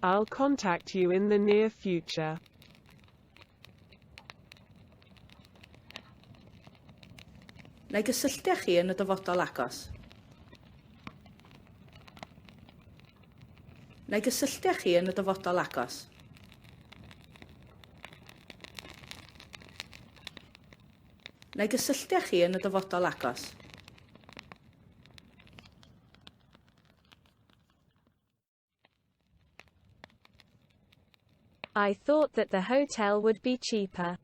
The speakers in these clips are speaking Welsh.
I'll contact you in the near future. Na i gysylltu â chi yn y dyfodol agos. Na i gysylltu â chi yn y dyfodol agos. Na i gysylltu â chi yn y dyfodol agos. I thought that the hotel would be cheaper.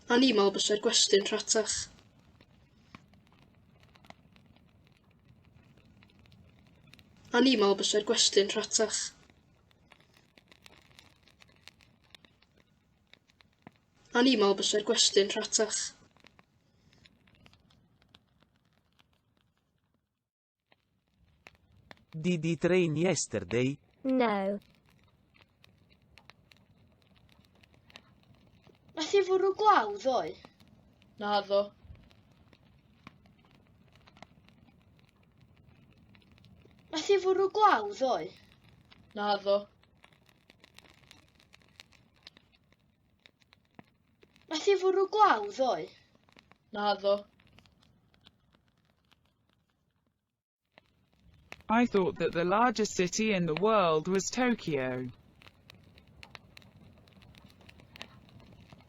O'n i'n meddwl bysa'r gwesty'n rhatach. O'n i'n meddwl bysa'r gwesty'n rhatach. O'n i'n meddwl bysa'r gwesty'n rhatach. Did it rain yesterday? No. Nath hi fwrw glaw ddoe? Naddo. Nath hi fwrw glaw ddoe? Naddo. Nath hi fwrw glaw ddoe? Naddo. I thought that the largest city in the world was Tokyo.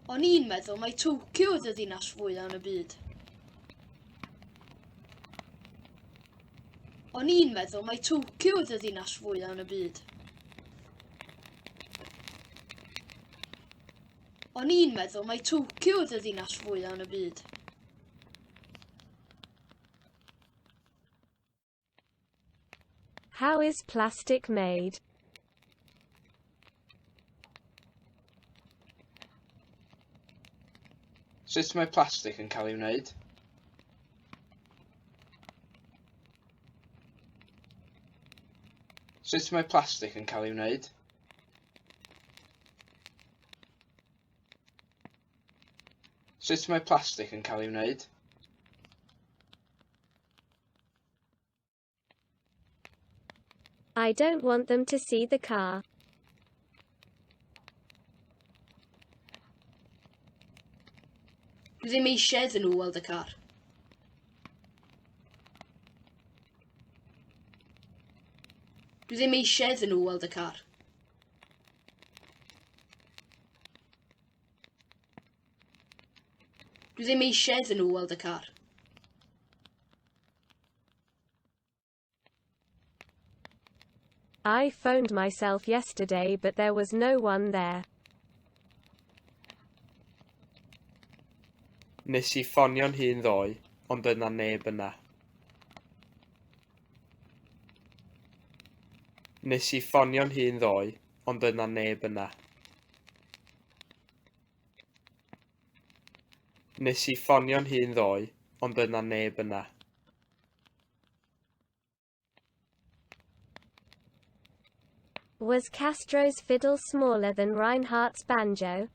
O'n i'n meddwl mai Tokyo oedd y ddinas fwyaf yn y byd. O'n i'n meddwl mai Tokyo oedd y ddinas fwyaf yn y byd. O'n i'n meddwl mai Tokyo oedd y ddinas fwyaf yn y byd. How is plastic made? Sut mae plastig yn cael ei wneud? Sut mae plastig yn cael ei wneud? Sut mae plastig yn cael ei wneud? I don't want them to see the car. Dwi ddim eisiau iddyn nhw weld y car. Dwi ddim eisiau iddyn nhw weld y car. Dwi ddim eisiau iddyn nhw weld y car. I phoned myself yesterday but there was no one there. Nes i ffonio'n hun ddoe, ond doedd 'na neb yna. Nes i ffonio'n hun ddoe, ond doedd 'na neb yna. Nes i ffonio'n hun ddoe, ond doedd 'na neb yna. Was Castro's fiddle smaller than Reinhardt's banjo?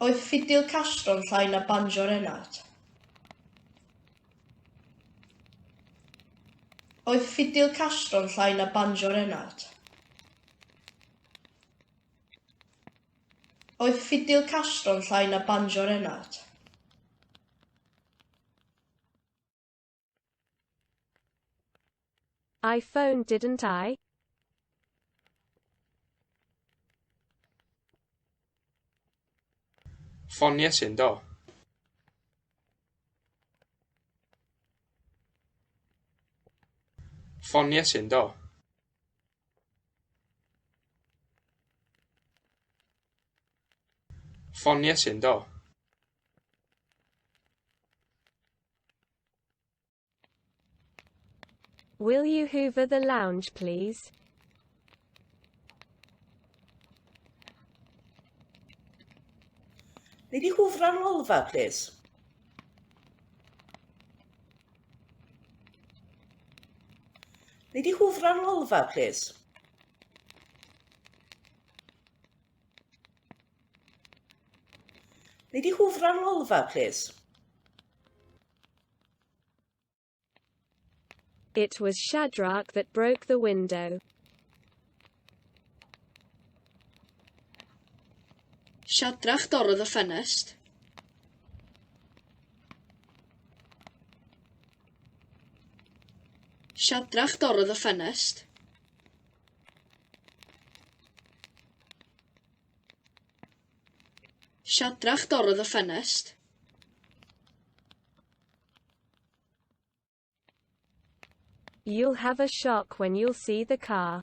Oedd ffidil Castro'n llai na banjo Reinhardt? Oedd ffidil Castro'n llai na banjo Reinhardt? Oedd ffidil Castro'n llai na banjo Reinhardt? I phoned didn't I? Ffonies i, yndo? Ffonies i, yndo? Ffonies i, yndo? Will you hoover the lounge please? Nei di hwfra'r lolfa, plis? Nei di hwfra'r lolfa, plis? Nei di hwfra'r lolfa, plis? It was Shadrach that broke the window. Siadrach dorrodd y ffenest. Siadrach dorrodd y ffenest. Siadrach dorrodd y ffenest. You'll have a shock when you'll see the car.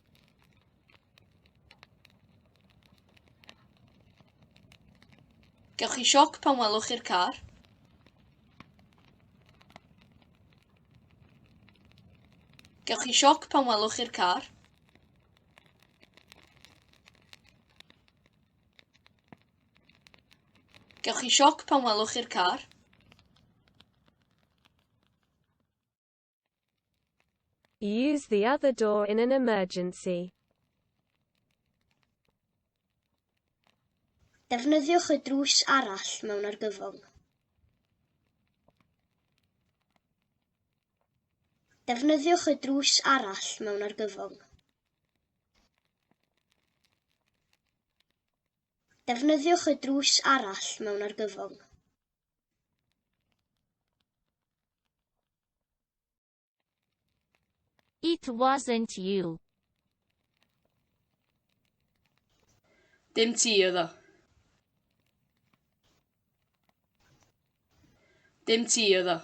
Gewch chi sioc pan welwch chi'r car. Gewch chi sioc pan welwch chi'r car. Gewch chi sioc pan welwch chi'r car. Use the other door in an emergency. Defnyddiwch y drws arall mewn argyfwng. Defnyddiwch y drws arall mewn argyfwng. Defnyddiwch y drws arall mewn argyfwng. It wasn't you. Dim ti oedd o. Dim ti oedd o.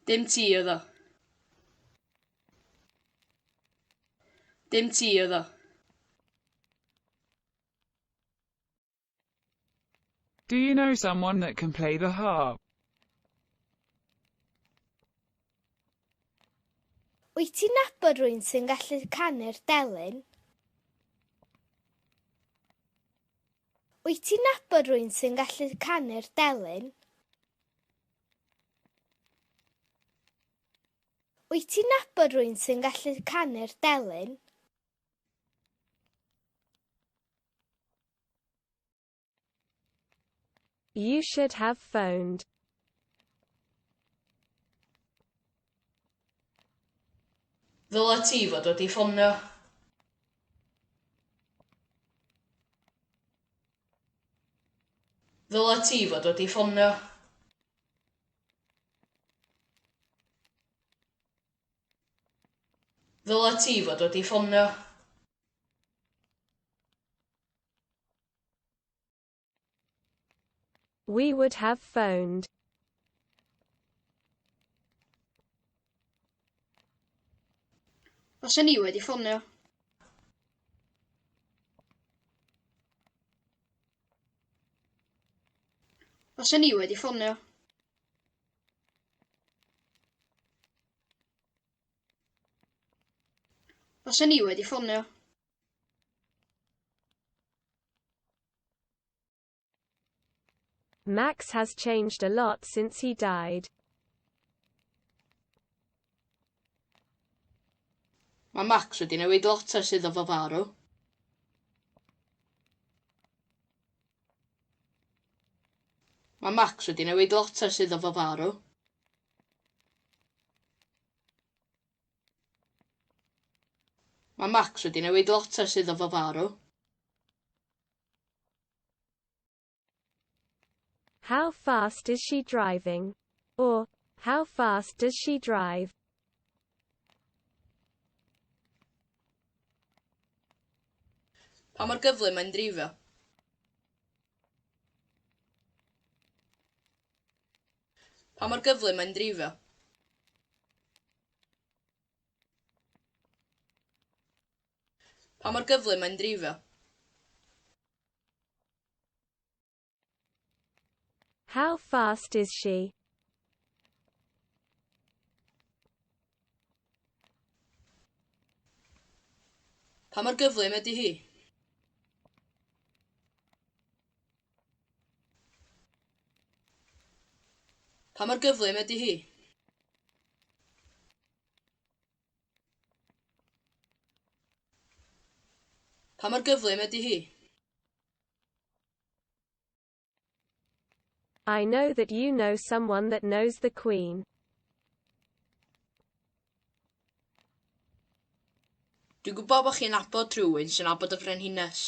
Dim ti oedd o. Dim ti oedd o. Do you know someone that can play the harp? Wyt ti'n nabod rhywun sy'n gallu canu'r delyn? Wyt ti'n nabod rhywun sy'n gallu canu'r delyn? Wyt ti'n nabod rhywun sy'n gallu canu'r delyn? You should have phoned. Ddyla ti fod wedi ffonio. Ddyla ti fod wedi ffonio. Ddyla ti fod wedi ffonio. We would have phoned. Faswn i wedi ffonio. Faswn i wedi ffonio. Faswn i wedi ffonio. Max has changed a lot since he died. Mae Max wedi newid lot ers iddo fo farw. Mae Max wedi newid lot ers iddo fo farw. Mae Max wedi newid lot ers iddo fo farw. How fast is she driving? Or, how fast does she drive? Pa mor gyflym mae'n dreifio? Pa mor gyflym mae'n dreifio? Pa mor gyflym mae'n dreifio? How fast is she? Pa mor gyflym ydy hi? Pa mor gyflym ydy hi? Pa mor gyflym ydy hi? I know that you know someone that knows the Queen. Dwi'n gwybod bod chi'n nabod rhywun sy'n nabod y Frenhines.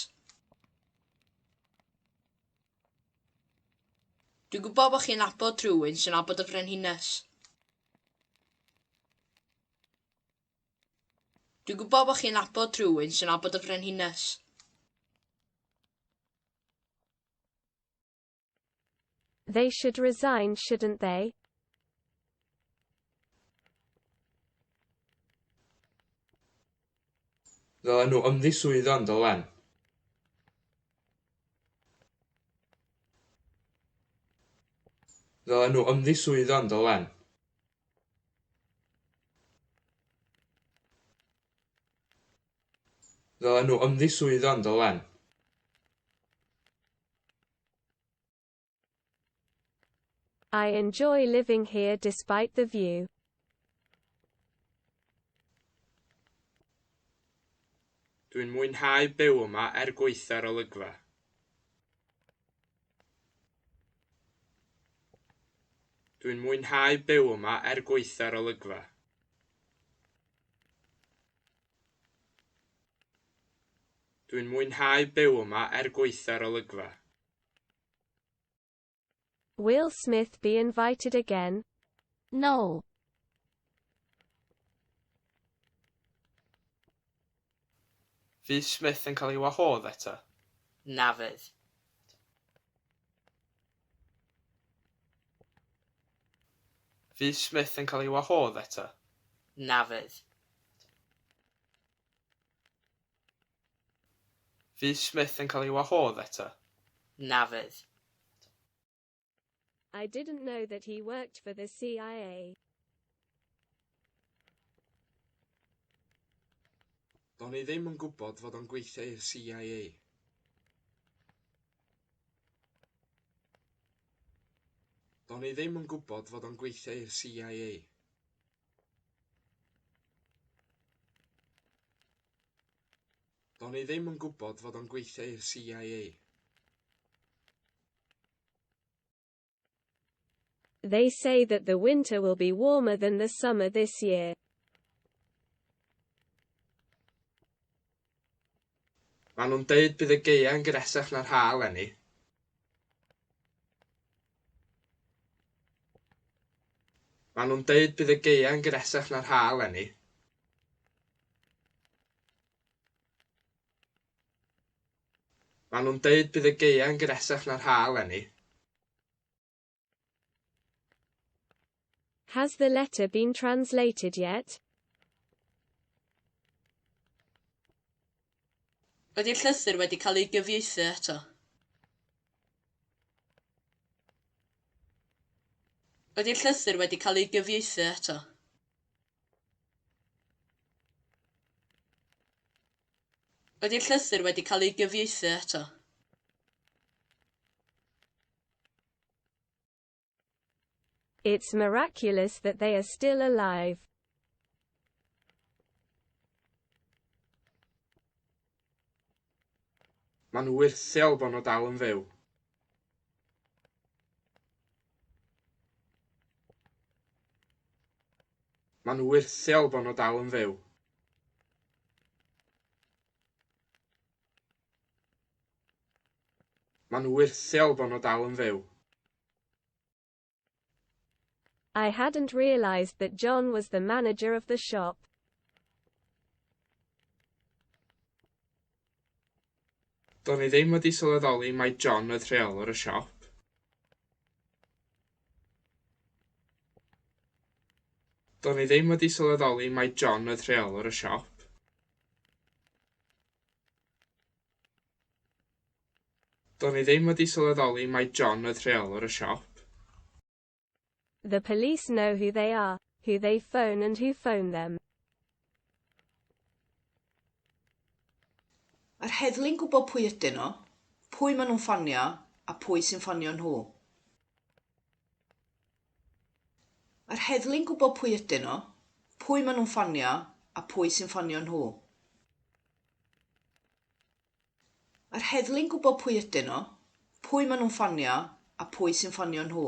Dwi'n gwybod bod chi'n nabod rhywun sy'n nabod y Frenhines. Dwi'n gwybod bod chi'n nabod rhywun sy'n nabod y Frenhines. They should resign, shouldn't they? Ddylen nhw ymddiswyddo yn dylen. Ddylen nhw ymddiswyddo yn dylen. Ddylen nhw ymddiswyddo yn dylen. I enjoy living here despite the view. Dwi'n mwynhau byw yma er gwaetha'r olygfa. Dwi'n mwynhau byw yma er gwaetha'r olygfa. Dwi'n mwynhau byw yma er gwaetha'r olygfa. Will Smith be invited again? No. Fydd Smith yn cael ei wahodd eto? Na fydd. Fydd Smith yn cael ei wahodd eto? Na fydd. Fydd Smith yn cael ei wahodd eto? Na fydd. I didn't know that he worked for the CIA. Do'n i ddim yn gwybod fod o'n gweithio i'r CIA. Do'n i ddim yn gwybod fod o'n gweithio i'r CIA. Do'n i ddim yn gwybod fod o'n gweithio i'r CIA. They say that the winter will be warmer than the summer this year. Maen nhw'n deud bydd y gaea'n gnesach na'r ha eleni. Maen nhw'n deud bydd y gaea'n gnesach na'r ha eleni. Maen nhw'n deud bydd y gaea'n gnesach na'r ha eleni. Has the letter been translated yet? Ydy'r llythyr wedi cael ei gyfieithu eto? Ydy'r llythyr wedi cael ei gyfieithu eto? Ydy'r llythyr wedi cael ei gyfieithu eto? It's miraculous that they are still alive. Mae'n wyrthiol bod nhw dal yn fyw. Mae'n wyrthiol bod nhw dal yn fyw. Mae'n wyrthiol bod nhw dal yn fyw. I hadn't realized that John was the manager of the shop. Do'n i ddim wedi sylweddoli mai John oedd rheolwr y siop. Do'n i ddim wedi sylweddoli mai John oedd rheolwr y siop. Do'n i ddim wedi sylweddoli mai John oedd rheolwr y siop. The police know who they are, who they phone and who phone them. Mae'r heddlu'n gwybod pwy ydyn nhw, pwy maen nhw'n ffonio, a pwy sy'n ffonio nhw. Mae'r heddlu'n gwybod pwy ydyn nhw, pwy maen nhw'n ffonio, a pwy sy'n ffonio nhw. Mae'r heddlu'n gwybod pwy ydyn nhw, pwy maen nhw'n ffonio, a pwy sy'n ffonio nhw.